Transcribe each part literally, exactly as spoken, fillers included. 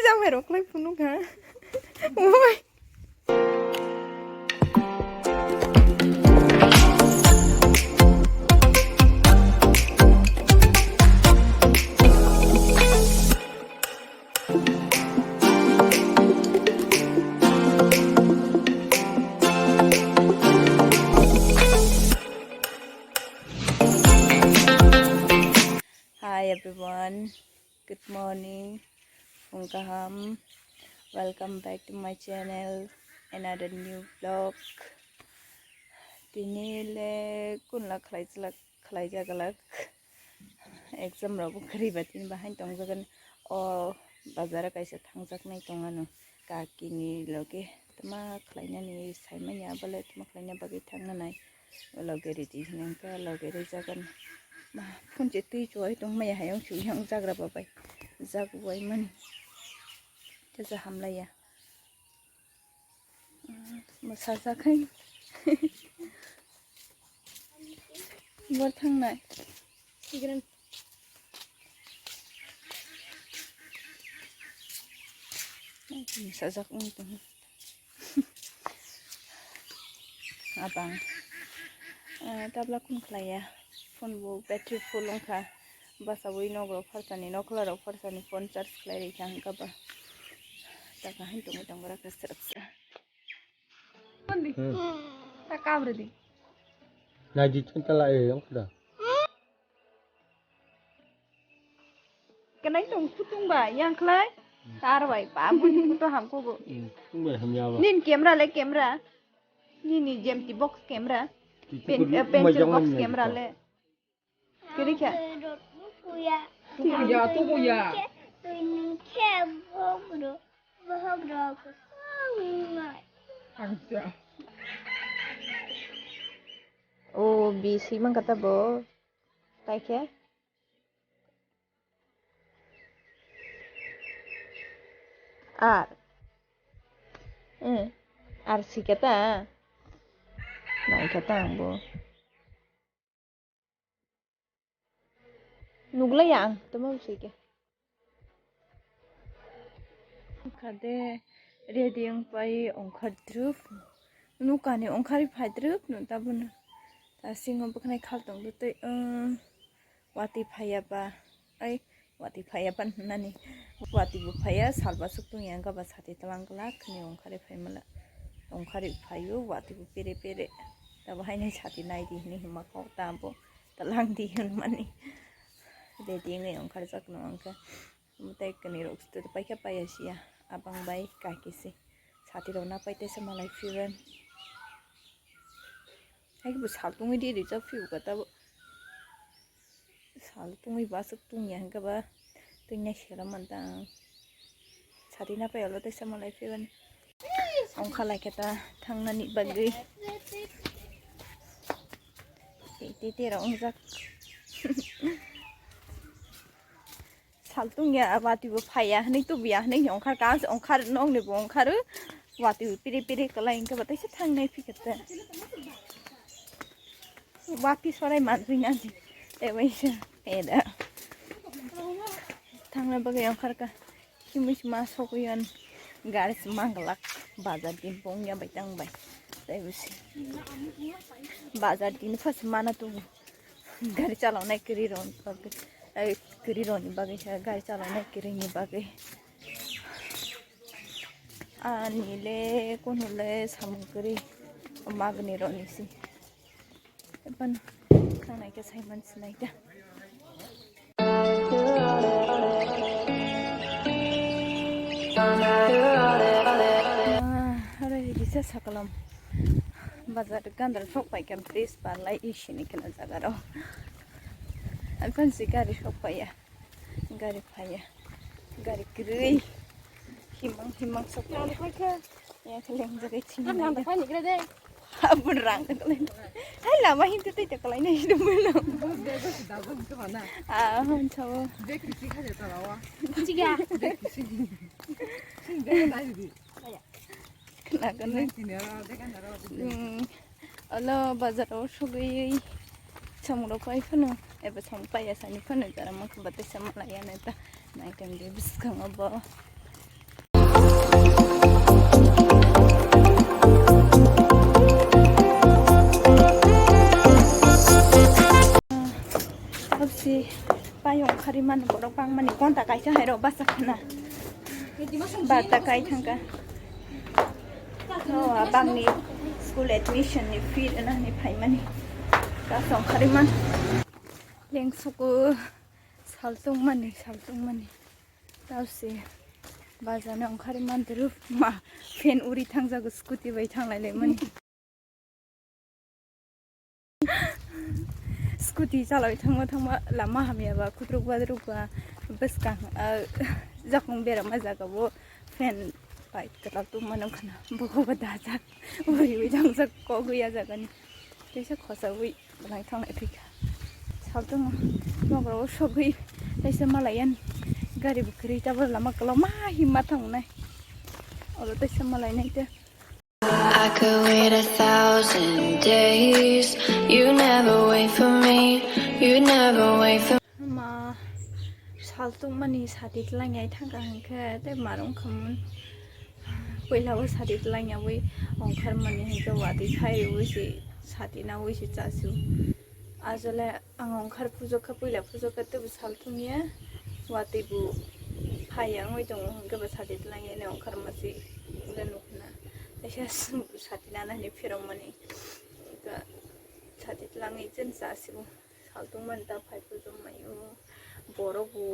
Jamai rok lai phunuk ha. Oi. Hi everyone, good morning, phung kaham, welcome back to my channel, another new vlog. Tini le kunla khlai chlak, khlai jagalak. Exam rok bo kwrwi ba tini bahai tongjagan. O bazar kaisa thangjak nai tongano. Kakini loge tama khlainani saimanya abole tama khlaina bagwi thangna nai. O loge ridi hinengkha loge rijagan. Ma phone che twi chuwai tongmaya hayung sui yang jagra babai. Jak wai mani. Jaja hamlaya. Mwsajak hai. Bor thangnai. Mwsajak wng tong. Abang. Eh, tabla kun khlaiya. Phone bo battery full wngkha. Bwsabwi nok rok pharsani, nokla rok pharsani phone charge khlai rikha hwnkha ba. Taka hai tongwi tongo raka srapsa. Kondi? Hmm. Ta kam redi. Nai di chun tala e yong khuda. Kenai tong kutung ba yang khlai. Tar bai ba buni kuto hamko go. Hmm. Tung bai hamya ba. Nin camera le camera. Nini jemti box camera. Pen, eh, pencil box camera le. Kiri khe? Tukuya, tukuya. Angsa. O, B C mangkata bo. Tai khe? R. Eh, R C kata. Nai kata ang bo. Nuglai ang, tamo bwsai khe. Kha de, ready wng pai ongkhar drup. Nukani ongkhar phai drup no tabuk no. Ta singo bwkhnai khal tong tei, um, watwi phaiya ba. Ai, watwi phaiya ba nani. Watwi bo phaiya, salba suk tungya, wngkha ba sati twlang glak khni ongkhar phai mala. Ongkhar phaio, watwi bo pere pere. Tabo haino sati nai di hinwi hima kok ta bo. Talang di hwnmani. Ready wngwi ongkharjak no ang khe. Mwtai kwnwi rok site paikha paiya siya. Abang bai kaki se. Sati rok na pai tesa malai phiban. Hai bo sal tungwi di rijak phiu ka tabo. Sal tungwi ba aswk tungya hwnkhe ba tungya sera man ta ang. Sati na pai olo tesa malai phiban. Ongkha lai khe ta thangnani bagwi. Tei tei tei rok wngjak. Sal tungya, watwi bo phaiya hwnwi tubuya hwnwi ongkhar ka, ongkhar nokni bo ongkhar watwi bo piri piri kwlai hwnkhe bo teisa thangnai phikhe te. Watwi sorai manjui nani tei waisa eda. Thangna bagwi ongkhar ka. Himwi se ma sogwi ani gari se manglak bazar din bo wngya bai tang bai. Tei bo se bazar din first mana tubu gari chaloknai kwrwi rokni bagwi, ai, kwrwi rokni bagwi se gari chaloknai kwrwini bagwi. Ani le kunu le samung kwrwi magni rokni se. Epan thangnai khe saiman sinai da. Ah, aro hidi sa sakalam bazar gandar sok pai kam tris par lai isi ni kena jaga ro. Epan si gari sok pai ya. Gari phaiya. Gari kwrwi. Himang himang sok. Nang phai khe. Ya khe lengjagwi chini. Nang phai ni kre de. Abun rang kle. Hai lama hin tei tei kalaina hidu mano. Ah, hon chao. Chiga. Khna khna. Hmm. Olo bazar o sogwi samung rok pai phano, eba samung paiya sani phano jara mangkha ba teisa malai ya neta naitam de bwskango bo. Hapsi payung khari mani borok bangmani konta kaisa hai rok basa khana. Barta kai thangka. No, abangni school admission ni fee rwna hinwi phaimani. Kasong khari man. Lengsuku saltung mani, saltung mani. Tausi bazar ni ongkhari man duru ma fan uri thangjago scooty bai thanglai lai mani. Scooty chalai thangma thangma lama hamya ba khutruk ba druk ba bwskang, ah, jakung berama jaga bo fan bai kwtal tongma nang khana bogo bo dajak uri ui thangjak kok ui ya jaga ni teisa khosa ui belai thanglai thika saltung nogo sogui teisa malai yan gari bo kwrwi tabor lama kwlama himma thangnai olo teisa malai nai te. I could wait a thousand days. You never wait for me. You never wait for Ma saltung mani sati tlangyai thangka hwnkhe tei marung khamun puila o sati tlangyawui ongkhar mani hwnkhe watwi phaiwi se sati nawi se chasu. Ajole ang ongkhar pujokha, puila pujokha, teibo salthumya, watwi bo phaiya wngwi tongo, hwnkhe bo sati twlangya, ani ongkhar masi wngkha nukhuna. Kaisa sati nana hinwi phirokmani, wngkha sati twlangwi chwng chasibo, saltungmani ta phai pujokmaio, borok bo,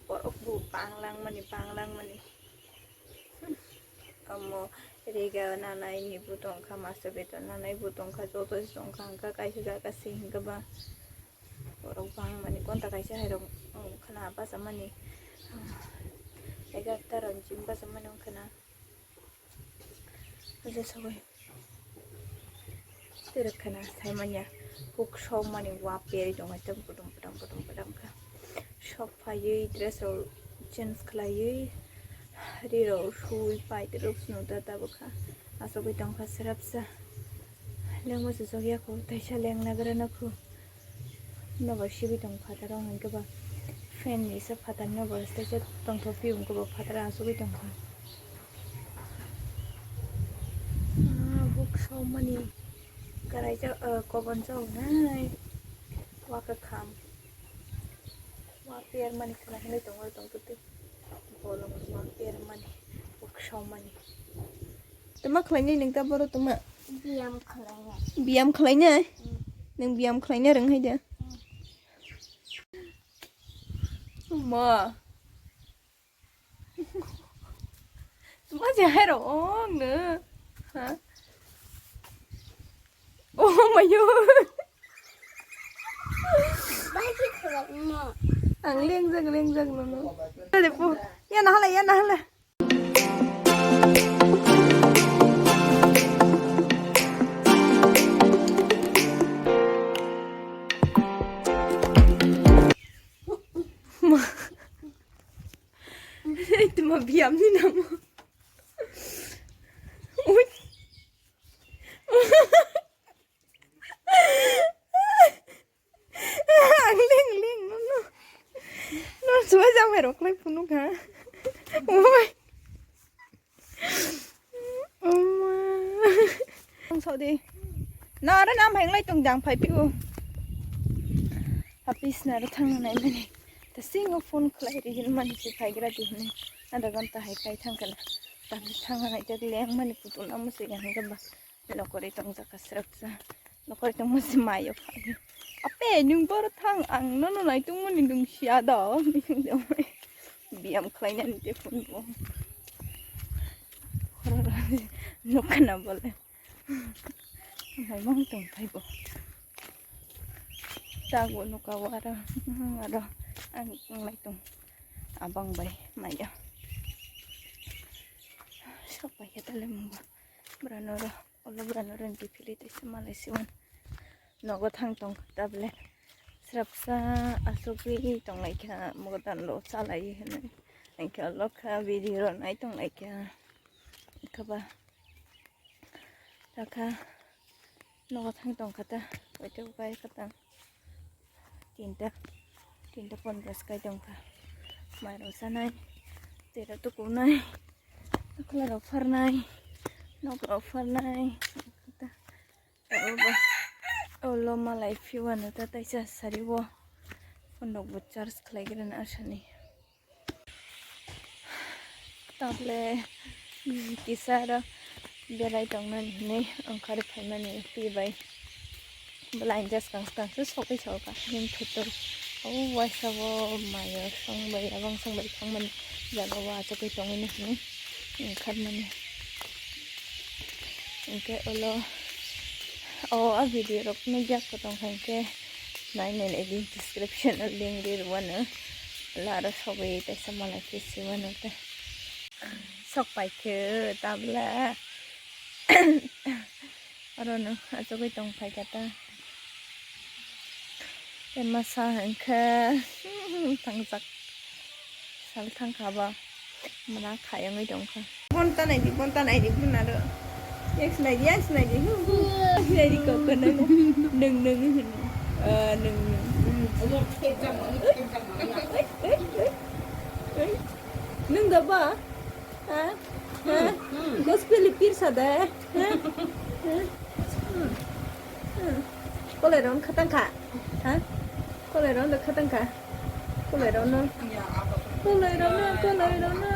borok bo banglangmani, banglangmani. Omo riga nanai ni bo tongkha, master beton nanai bo tongkha, joto se tongkha, hwnkha kaisa jaga se hwnkha ba borok bangmani konta kaisa hai rok wngkhana bachamani, egarta rok jim bachamani wngkhana. Aja sogwi. Tei rwkha na saimanya huk sokmani wa peri tongo, ekdom kutung kutung kutung kutung kha. Sok phaiwi dress rok change khlaiwi, ri rok suwi pai tei rok swnamjak tabuk kha. Asugwi tongkha swrapsa. Lengma swchok ya kho, taisa lengna gra na kho. Nobar sibwi tong phataro hwnkhe ba fan ni se phatar nobar teisa tongthok phi hwnkhe ba phataro asugwi tongkha. Ah, buk sokmani kwraijak, ah, kobonjak nai. Wa kwkham. Wa permani khwna hinwi tongwi tongtwtwi. Bolong wa permani, buk sokmani. Tama khlainai nwng ta boro tama? Biyam khlainai. Biyam khlainai? Mm. Nwng biyam khlaina rwng hai da? Mm. Ma. Ma je hai ro ong no. Ha? Oh my god. Ang lengjak lengjak no no. Ada po. Ya na hala ya na hala. Tuma biyam ni namo. Ui. Ang ling ling no no. No suai jang hai rok lai phunuk ha. Oi. Oma. Ang so di. Na ara nam hai lai tung jang phai piu. Hapis na ra thang nai mani. Ta singo phone khlai ri hin mani si phai gra di hin. Ada gon ta hai kai thang kana. Ta thang nai jak leng mani putu na musi gan ga ba. Nokori tong jaka srapsa. Nokori tong musi mayo phai. Ape nung bor thang ang nono nai tung mani nung sia do. Biyam khlai nani te phone bo. Nukana bole. Hai mong tong phai bo. Tago nuka wara. Aro ang lai tong. Abang bai mayo. Sok pai ya tale mung. Brano ro. Olo brano rengki philwi teisa malai siwan. Nogo thang tong tablet. Srapsa asugwi tong lai kha mogodan lo chalai hinwi. Engkhe olo kha video ro nai tong lai kha. Khaba. Takha. Nogo thang tong kha ta. Waite ukai kha ta. Tinta. Tinta pondro skai tong kha. Mairok sanai. Tera tukunai. Takla rok pharnai, nok rok pharnai. Olo malai phiwano ta taisa sari o. Phone rok bo charge khlai gira na asani. Tablet, mm, kisa aro berai tongnani hinwi ongkhar phaimani twi bai. Bwla inja swkang swkang se sogwi sogwi ka. Bini photo o waisa o mayo songbai, abang songbai thangmani jaga o achugwi tongwini hinwi ongkharmani. Hinkhe ulo o, a video rok nukya khe tongkha hinkhe nai nai di description o link ri rwano. Ulo aro sogwi taisa malai khe siwano tei. Sok pai khe tabla. Aro no achugwi tong phai kha ta. Tei masa hinkhe thangjak sal thangkha ba mwnakha wngwi tongkha. Bonta naidi, bonta naidi, bunaro. Yak sinai di, yak sinai di, hu, hu. Yak sinai di, kok, kok, nung, nung, nung, nung, nung, nung. Ah, nung, nung. Oi, oi, oi, oi. Nung da ba? Ha? Ha? Gospel pir sa da? Ha? Ha? Hmm. Hmm. Kolai ron khatang kha. Ha? Kolai ron da khatang kha. Kolai ron no. Kolai ron no, kolai ron no.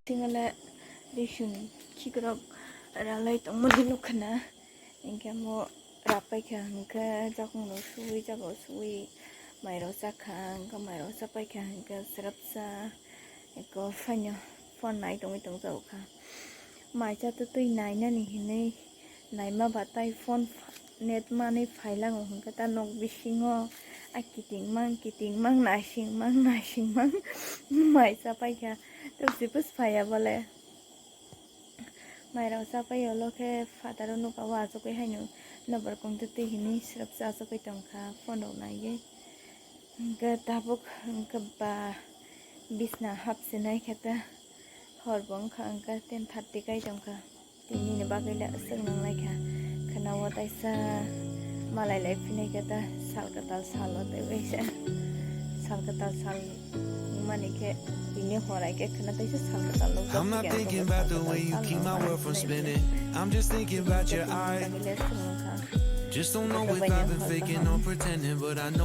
Tingale risum khikrok ralai tongmani nukha na. Hinkhe mo rap paikha hinkhe jakungno suwi, jaga o suwi mairok chakha, hinkhe mairok chapaikha hinkhe srapsa eko phaino phone nai tongwi tongjago kha. Mai chatwi twi nainani hinwi naima ba tai phone pha-, net manwi phailango hinkhe ta nok bisingo a kiting mang kiting mang naising mang naising mang mai chapaikha tei sipus phaiya bole. Mairok chapai ulo khe phataro nukha o achugwi haino nobar kongtwtwi hinwi srapsa achugwi tongkha phone rok naiwi. Hinkhe tabuk hinkhe ba bisna hapsinai khe ta hor bo wngkha hinkhe ten thirty kai tongkha. Tinini bagwi le aswk nanglaikha. Khwna o taisa malai lai phinai khe ta sal kwtal salo tei waisa sal kwtal sal. Mani khe tini horai khe khwna taisa sal kwtal nukjak. I'm not thinking about the way you keep my world from spinning. I'm just thinking about your eyes. Just don't know if I've been faking or pretending, but I know